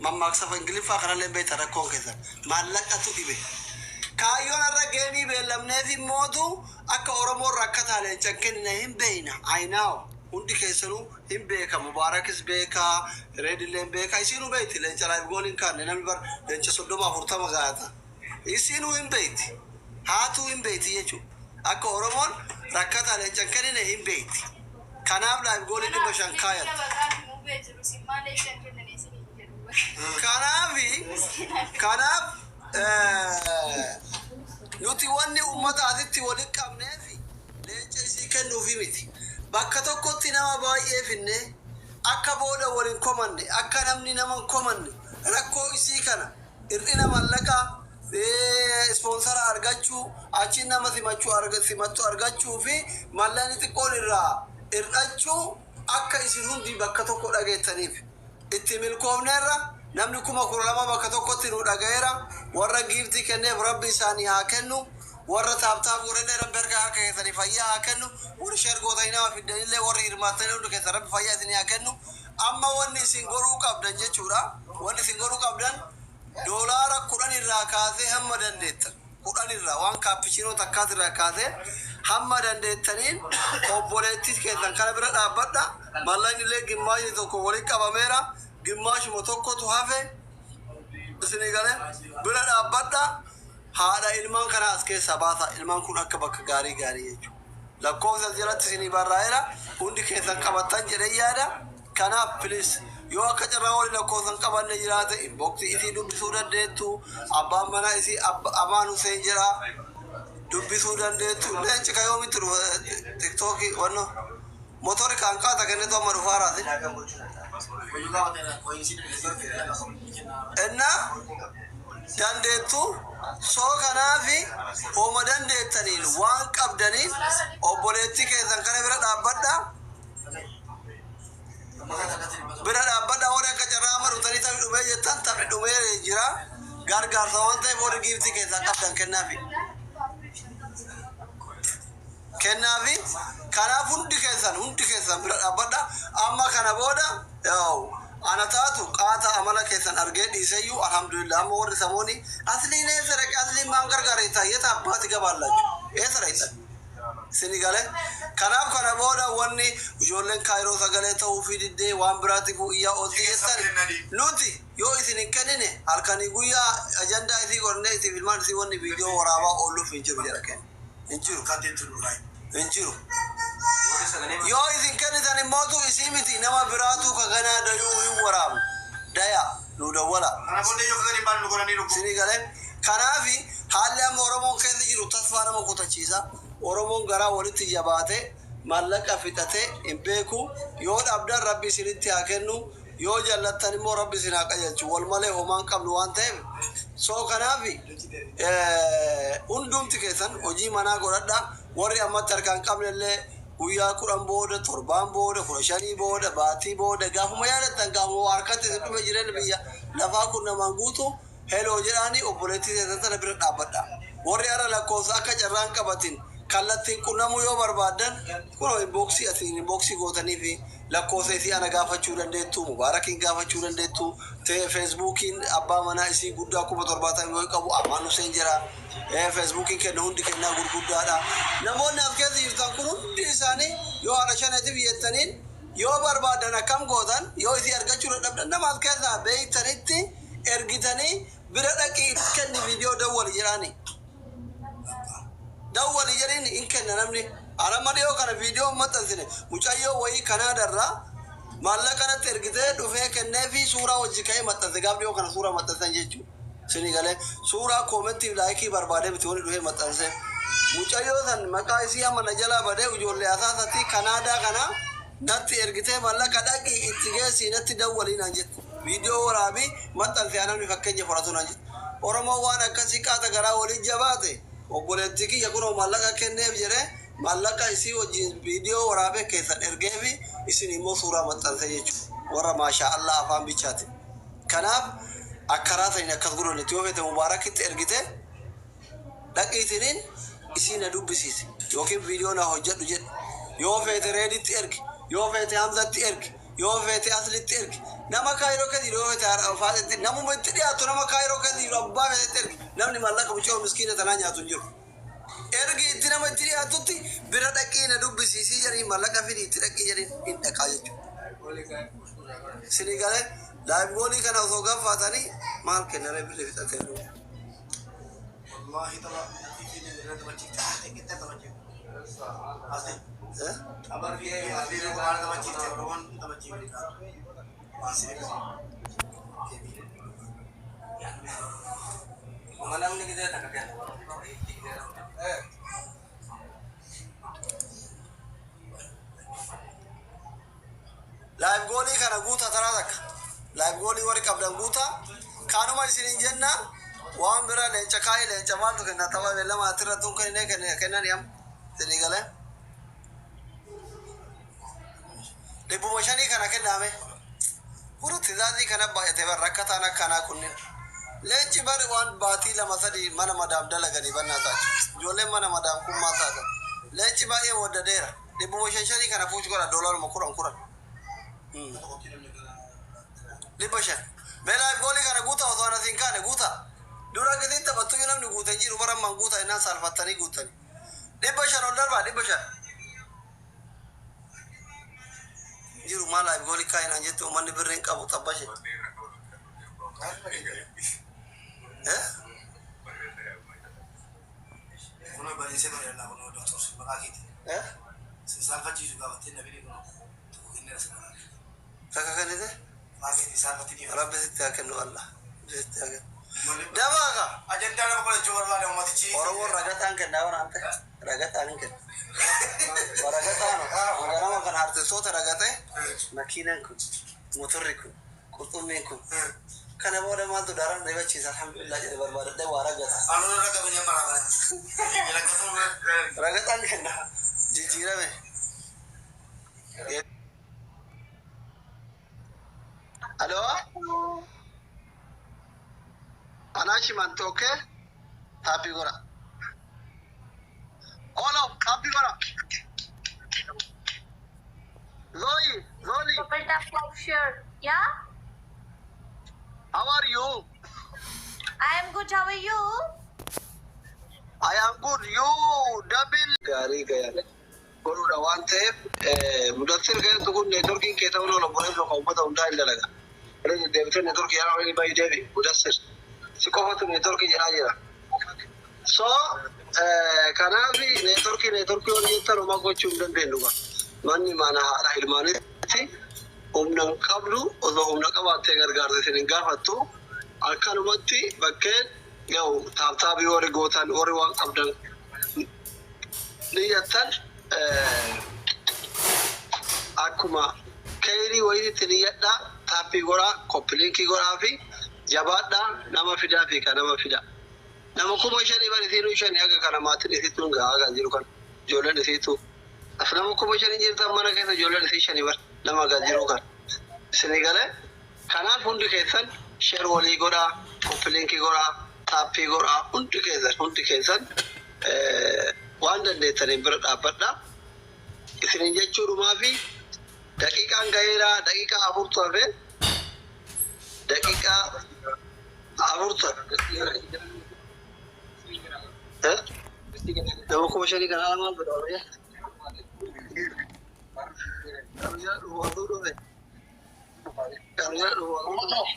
Mammaaksa Ingiliffaa kanallee hin beektan. Rakkoon keessan maallaqatu dhibe. Kaayyoon har'a geemii beellamneef immootu akka Oromoon rakkataa leencan kennine hin beeyna. Ayinaaw hundi keessanuu hin beeka. Mubaarakis beekaa, Reedillee hin beeka, isiinuu beeyti. Leenca live goaliin kaanne namni bar leenca 30 40 gaayata. Isiinuu hin beeyti, haatuu hin beeyti jechuudha. Akka Oromoon rakkataa leencan kennine hin beeyti. Kanaaf live goalii 500 kaayatte. Kanaaf nuti wanni ummata asitti walitti qabneefi leenca isii kennuufi miti. Bakka tokkotti nama baay'ee finne akka booda wal hin komanne, akka namni nama hin komanne, rakkoo isii kana, hir'ina mallaqaa, sponsor argachuu, achiin nama simachuu simattu argachuu fi mallaqni xiqqoon irraa hir'achuu akka isin hundi bakka tokko dhageettaniif. Itti milkoofneerra. Namni 12,000 bakka tokkotti nu dhaga'eera. Warra giiftii kenneef Rabbi isaanii haa kennu. Warra tap tap godhanne Rabbi harka harka keessanii fayyaa haa kennu. Warri share gootanii nama fiddanillee, warri hirmaattanii, hundi keessan Rabbi fayyaa isinii haa kennu. Amma wanni isin godhuu qabdan jechuudha, wanni isin godhuu qabdan $10 irraa kaasee hamma dandeettan, 10 irraa, waan cappuccino takkaas irraa kaasee hamma dandeettaniin obboleettii keessan kana bira dhaabbadha. Mallaqni illee gimmaashni tokko walitti qabameera, gimmaashuma tokkotu hafe. Isinii galee? Bira dhaabbadha. Haadha ilmaan kana as keessaa baasa. Ilmaan kun akka bakka gaarii gaarii jechuudha. Lakkoofsa as jalatti isinii barraa'eera, hundi keessan qabattan jedhee yaada. Kanaaf please, yoo akka carraa wali lakkoofsan qabanne jiraate, inboxii isii dubbisuu dandeettu. Abbaan manaa isii Amaan Hussein jedha, dubbisuu dandeettu. Leenci ka yoomitti dhufa TikTokii wanno motori kan qaata kennetu amma dhufaaraati. Inna dandeettu soo kanaafi homa dandeettaniin, waan qabdaniin obboleettii keessan kana bira dhaabbadha, bira dhaabbadha. Warri akka carraa amma dhuftanii taphni dhumee jettan, taphni dhumee jira. Gargaarsa waan ta'eef warri giiftii keessaa qabdan kennaafi, kennaafi. Kanaaf hundi keessan bira dhaabbadha. Amma kana booda yaa'u ana taatu qaata amala keessan argee dhiiseyyuu, alhamdulillah. Amma warri samooni asliin eessa dhaqe, asliin maan gargaareessa yeeta abbaati gabaallachu eessa dhaqxan sini gale. Kanaaf kana booda wanni ijoolleen Kaayiroo sagalee ta'uu fi diddee waan biraatiif iyyaa oolti jettan, nuti yoo isin hin kennine halkanii guyyaa ajandaa isii godhannee isiif ilmaan isii wanni viidiyoo waraabaa oolluuf hin jiru jedha. Kenna hin jiru, hin jiru. Yoo isin kennitan immootu isii miti, nama biraatu ka ganaa dayuu hin waraabu. Daya nu dawwala. Kana booddee yoo gadi baanu nu godhanii dhuguu. Isinii galee? Kanaafi haalli amma Oromoon keessa jiru tasfaa nama kutachiisa. Oromoon garaa walitti jabaate mallaqa fixate hin beeku. Yoo dhabdan Rabbi isinitti haa kennu, yoo jallattan immoo Rabbi isin haa qajeelchu. Wal malee homaan qabnu waan ta'eef, soo kanaafi hundumti keessan hojii manaa godhadha. Warri ammatti harkaan qabne illee guyyaa 10 booda, torbaan booda, 15 booda, baatii booda, gaafuma yaadattan, gaafuma harkatti isin dhufe, jireenya biyya lafaa kun namaan guutu, heloo jedhaani obboleettii keessan sana bira dhaabbadha. Warri har'a lakkoofsa akka carraan qabatin kallattiin qunnamuu yoo barbaaddan, kunoo inboxii asiin inboxii gootanii fi lakkoofsa isii ana gaafachuu dandeettu, Mubaarakiin gaafachuu dandeettu. Facebookiin abbaa manaa isii guddaa 70,000 yoo qabu Amaan Hussein jedha. Facebookiin kenna hundi kennaa gurguddaadha. Namoonni as keessa jirtan kun hundi isaanii yoo haadha shaneetiif jettaniin yoo barbaadan akkam gootan, yoo isii argachuu dadhabdan, nama as keessaa beeytanitti ergitanii bira dhaqii kenni, viidiyoo dawwali jedhaani. Dawwali jedhiin hin kenna namni. Anamma dhiyoo kana viidiyoo maxxansine, mucayyoo wayii Kanaadarraa maallaqa natti ergitee dhufee kennee fi suuraa wajji ka'ee maxxanse. Gaaf dhiyoo kana suuraa maxxansan jechuudha. Sini galee? Suuraa commentiif likeii barbaadee miti wani dhufee maxxanse. Mucayyoo san maqaa isii amma na jalaa badee, ijoollee asaasatti Kanaadaa kana natti ergitee, maallaqa dhaqii itti geessii natti dawwalii naan jette. Viidiyoo waraabii maxxanse, namni fakkeenya fudhatu naan jette. Oromoon waan akkasii qaata garaa waliin jabaate. Obboleettii kiyya kunoo maallaqa kenneef jedhee maallaqa isii wajjin viidiyoo waraabee keessan ergeefi isin immoo suuraa maxxanse jechuudha. Warra maashaa Allah afaan bichaati. Kanaaf akkaraa saniin akkas godhannetti yoo feete Mubaarakitti ergite, dhaqiitiniin isii na dubbisiisi yookiin viidiyoo na hojjedhu jedhu. Yoo feete Reeditti ergi, yoo feete Hamzatti ergi, yoo feete Aslitti ergi. Nama Kaayiroo keessa jiru yoo ta'e faatetti namuma itti dhiyaatu, nama Kaayiroo keessa jiru abbaa feetetti ergi. Namni maallaqa mucaa miskiina tanaa nyaatu hin jiru. Ergi itti nama itti dhiyaatutti bira dhaqii na dubbisiisii jedhanii, maallaqa fidii itti dhaqii jedhanii hin dhaqaa jechuudha. Isinii galee live goalii kana osoo gaafatanii maal kennaree birrii fixatee jiru. Wallahi tapha fi irra taphachiifte, xiqqeetti taphachiifte. Asli. Eh? Tapha fi asli maal taphachiifte? Oromoon taphachiifte. Asli. Namni gisee takka kenna. Live goalii kana guutaa taraa takka. Live goalii warri qabdan guutaa. Kanuma isiniin jenna, waan bira leenca kaayee leenca maaltu kenna? Tapha beellama atirra tun kennee kennan yam. Isinii galee. 500 kana kenname. Warra tizaazii kana baay'ate bar rakkataan akkanaa kunneen. Leenci bari waan baatii 2 3 mana madaam dalaganii bannaa taate. Ijoolleen mana madaam kun maal taatan? Leenci baay'ee waddadeera. 500 kana fuuch godha, doolaruma 10 10. 500. Mee live goalii kana guutaa osoo anas hin kaane guutaa. Dura gitiin taphattu namni guute hin jiru, bara ammaan guutaa innaan saalfattanii guutanii. 500 ol darbaa, 500. Jiru maal live goalii kaayinaan jettu, uummanni birriin qabu tabbashe. Eh? Kunoo barreessee bareedaa, kunoo doktor maqaa keeti. Eh? Sin saalfachiisu gaafattee na bini, kunoo tokko kenneera si maqaa keeti. Takka kennite? Maqaa keeti saalfattee dhiifate. Rabbi sitti haa kennu, Allah. Rabbi sitti haa kennu. Dabaaga. Ajandaa nama godhachuu barbaada uummatichi. Oromoon ragataan kennaa waan ta'e ragataan hin kennu. Ragataan ganama kan artistoota ragate, makiinaan kun, motorri kun, qurxummiin kun, kana booda maaltu daran ribachiisa? Alhamdulillah jedhe, barbaadadhee waa ragata. Anuu raga biyya maraa kana. Ragataan kenna jijjiirame. Aloo? Anaa shimantu, okay? Taappii godha. Olo, taappii godha. Zoe, Zoe, Double tap like share. Yeah? How are you? I am good. How are you? I am good. You double. Gaarii gayaa. Godhuudha waan ta'eef, mudassir keessu kun neetworkiin kee ta'uu oola, obboleessa tokko uummata hundaa hin dalaga. Irra deddeebitee neetworkii yeroo inni baay'ee deebi mudassir. Si qofatu neetworkii jedhaa jira. So kanaaf neetworkii warri jettan homaa gochuu hin dandeenyu. Manni mana haadha ilmaanitti humna hin qabdu, osoo humna qabaattee gargaarsa isin hin gaafattu. Akkanumatti bakkeen yaa'u tap tapii warri gootan, warri waan qabdan niyyattan, akkuma kayrii wayiitti niyyadhaa, taappii godhaa, copy linkii godhaa fi jabaadhaa, nama fidaa fi kan nama fidaa. Nama 5,000 bar isiinuu shani haga kana maatiin isiitu hin gahaa kan jiru kan ijoolleen isiitu. As nama 5,000 jirtan, mana keessa ijoolleen isii shani bar nama kan jiru kan. Isinii galee, kanaaf hundi keessan share walii godhaa, copy linkii godhaa, taappii godhaa, hundi keessan waan dandeettaniin bira dhaabbadhaa. Isinin jechuudhumaa fi daqiiqaan gaheera, daqiiqaa afurtu hafe, daqiiqaa afurtu hafe. Eh? Nama 5,000 kana ala maal godha? Oromiyaa? Oromiyaa dhufu dhufe. Oromiyaa dhufu dhufe.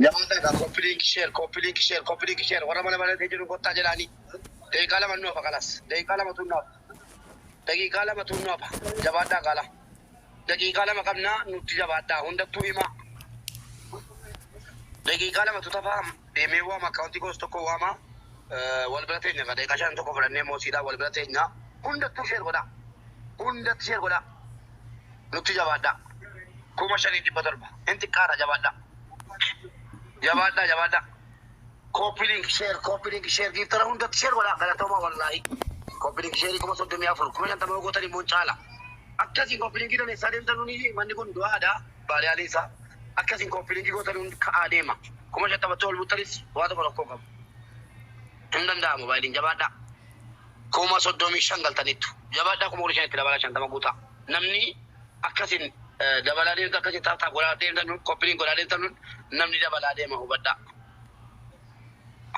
Jabaadhaa, copy link share, copy link share, copy link share, warra mana mana jiru kottaa jedhaanii. Daqiiqaa 2 nu hafa, kalas. Daqiiqaa 2 nu hafa. Daqiiqaa 2 nu hafa. Jabaadhaa qala. Daqiiqaa 2 qabnaa, nutti jabaadhaa, hundattuu himaa. Daqiiqaa 2tu tafaa, deemee waama, akkaawuntii gosa tokko waama. Wal bira teenya, daqiiqaa 5 tokko fudhannee moosiidhaa wal bira teenya. Hundattuu share godhaa. Hundatti share godhaa. Nutti jabaadhaa. 5,700. Hin xiqqaadha, jabaadhaa. Jabaadhaa, jabaadhaa. Copy link share, copy link share, giiftara hundatti share godhaa, galatoomaa wallaahi. Copy link share 34,000, 50,000 gootan immoo hin caala. Akkasiin copy linkii dhaneessaa deemtan nuni, manni kun du'aadha. Baadiyaalee isaa. Akkasiin copy linkii gootan hundi ka'aa deema. 50,000tti ol buttanis waa tokko rakkoo qabu. Hin danda'amu baay'een, jabaadhaa. 35,000 galtaniittu. Jabaadhaa, 15,000tti dabala, 50 guutaa. Namni akkasiin Dabalaa deemtu akkasii tap tap godhaa deemtan nun copy link godhaa deemtan nun namni dabalaa deema hubadhaa.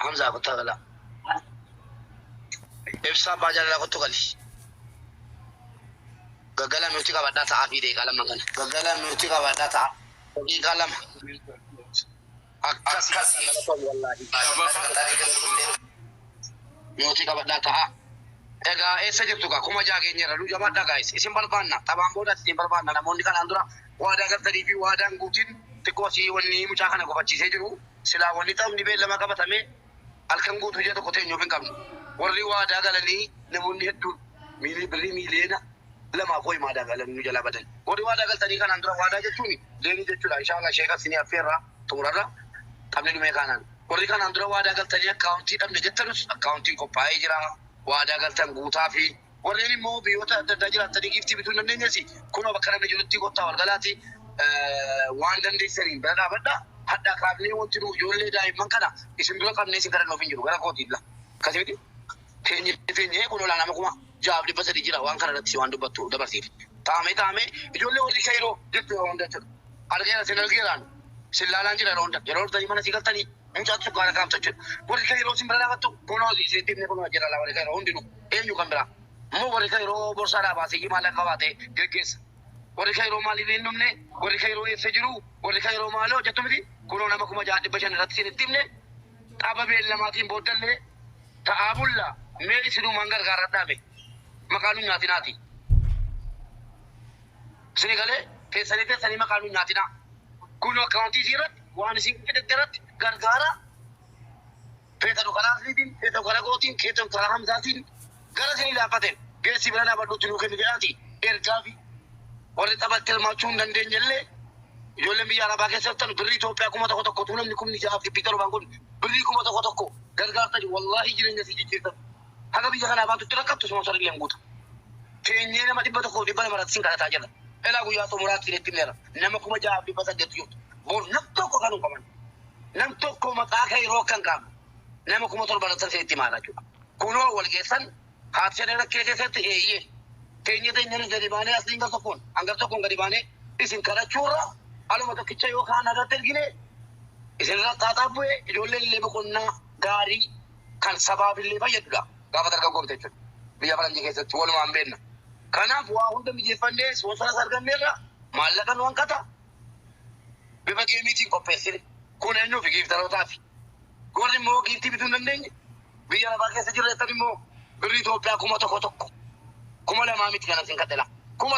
Hamzaa kottaa galaa. Ibsaa abbaa jaalalaa kottu gali. Gaggala nuti qabadhaa ta'aa fi deeqaa lama kana. Gaggala nuti qabadhaa ta'a. Daqiiqaa 2. Akkasi. Wallaahi. Nuti qabadhaa ta'a. Egaa eessa jirtu gaa 6000 geenyeerra nu jabaadhaa guys isin barbaanna taphaan booda isin barbaanna namoonni kanaan dura waadaa galtanii fi waadaan guutiin xiqqoo asii wanni mucaa kana gufachiisee jiru silaa wanni taphni beellama qabatame halkan guutuu ji'a tokko teenyuuf hin qabnu warri waadaa galanii namoonni hedduun miilii birrii miiliyoona lamaa koo waadaa galanii nu jalaa badan warri waadaa galtanii kanaan dura waadaa jechuun leenii jechuudha inshallah sheeka isinii affeerraa xumurarra taphni dhumee kanaan warri kanaan dura waadaa galtanii akkaawuntii dhabne jettanus akkaawuntiin qophaa'ee jira. Waadaa galtan guutaa fi warreen immoo biyyoota adda addaa jiraatanii giiftii bituu hin dandeenyes kunoo bakka namni jirutti kottaa wal galaati waan dandeessaniin bira dhaabadha. Hadhaa kaafnee wanti nu ijoollee daa'imman kana isin dura qabnee isin kadhannuuf hin jiru gara kootiin la. Akkasii miti teenye teenyee kun olaa nama 6300 jira waan kana irratti waan dubbattu dabarsiif. Taamee taamee ijoollee warri Kairoo jirtu yeroo hunda jechuudha. Argeera sin argeeraan sin laalaan jira yeroo hunda yeroo dhuftanii mana sii galtanii mucaatu sukkaara kaaftu jechuudha. Warri Kairoo sin bira dhaabattu kunoo isinitti himne kunoo jira laa warri Kairoo hundinuu eenyu kan biraa. Immoo warri Kairoo borsaadhaa baasee maallaqa qabaatee geggeessa. Warri Kairoo maaliif hin dhumne warri Kairoo eessa jiru warri Kairoo maaloo jettu miti kunoo nama 6500 irratti isinitti himne tapha beellamaatiin booddallee ta'aa bulla mee isinumaan gargaaradhaame maqaa nu nyaatinaati. Isin galee teessanii teessanii maqaa nu nyaatinaa. Kun akkaawuntii isii irratti waan isin fedhatte irratti gargaara. Feetanu karaa asliitiin, feetanu karaa gootiin, feetanu karaa hamzaatiin gara isinii laaffateen geessi bira dhaabadhuutti nuu kenni jedhaati ergaa fi warri taphatti hirmaachuu hin dandeenye illee ijoolleen biyya arabaa keessatti birrii Itoophiyaa 1000 tuu namni 6700 kun birrii 1000 gargaartani wallaahi jireenya isii jijjiirtan. Haga biyya kanaa baatutti rakkattu ispoonsar illee hin guuta. Teenyee nama 100 fi 200 irratti sin kadhataa jirra. Elaa guyyaa xumuraatti isinitti himneera. Nama 6800 jirtu. Bor nam tokko kan hin qaban. Nam tokko maqaa Kairoo akka hin qaabne. Nama 7000 irratti isinitti himaa jechuudha. Kunoo wal geessan haati shanii rakkina keessatti eeyyee. Teenyee teenyee gadi baanee asliin gar tokkoon hangar tokkoon gadi baanee isin kadhachuurra aluma tokkicha yookaan nagaatti ergine isinirra xaaxaa bu'ee ijoolleen illee boqonnaa gaarii kan sabaaf illee fayyadudha. Gaafa dargaggoomte jechuudha. Biyya faranjii keessatti walumaan beekna. Kanaaf waa hunda mijeeffannee ispoonsaras arganneerra maallaqa nu hanqata. Bifa geemiitiin qopheessine. Kun eenyuufi giiftarootaaf. Warri immoo giiftii bituu hin dandeenye biyya lafaa keessa jirreessan immoo birrii Itoophiyaa 1000 2000 miti kanas hin kadhela. 1000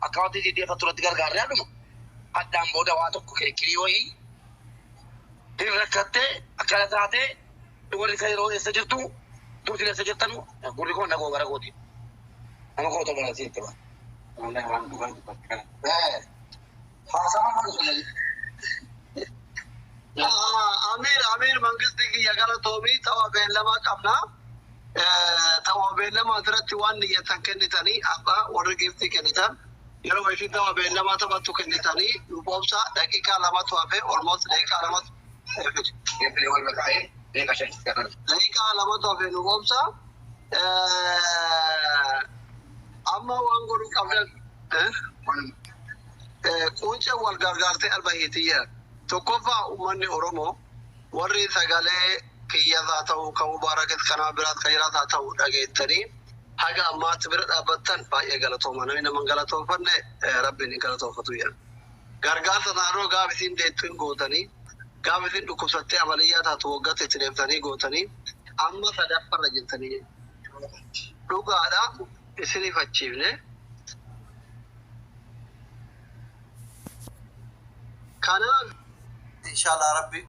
akkaawwantii jijjiirfattu irratti gargaarree hadhuma. Haddaan booda waa tokko kirkirii wayii hin rakkattee akkana taatee warri Kairoo eessa jirtu tuutiin eessa jirtanu gurri koo nagoo gara kooti. Nama 7000 irratti itti ba'a. Wallahi waan dhugaa dubbatte kana. Haasawa maal sun Amiir Amiir mangisti kiyya galatoomii tapha beellamaa qabna. Tapha beellamaa irratti waan niyyatan kennitanii abbaa warri giiftii kennitan yeroo ishii tapha beellamaa taphattu kennitanii nu boobsa daqiiqaa 2tu hafe almost daqiiqaa 2tu Geebbilee wal maqaa'ee deeqa shan. Daqiiqaa 2tu hafe nu boobsa. Amma waan godhuu qabdan quuncee wal gargaartee alba hiitiyya. Tokkoffaa uummanni Oromoo warri sagalee kiyyas haa ta'u kan Mubaarakis kanaa biraas kan jiraas haa ta'u dhageettanii haga ammaatti bira dhaabbattan baay'ee galatooma. Namni nama hin galatoonfanne rabbiin hin galatoonfatu jedha. Gargaarsa naannoo gaaf isin deettu hin gootanii gaaf isin dhukkubsattee amaliyyaa taatu waggaatti itti deemtanii gootanii amma sadaffarra jirtanii dhugaadha isiniif achiifne. Kanaaf Inshallah Rabbi.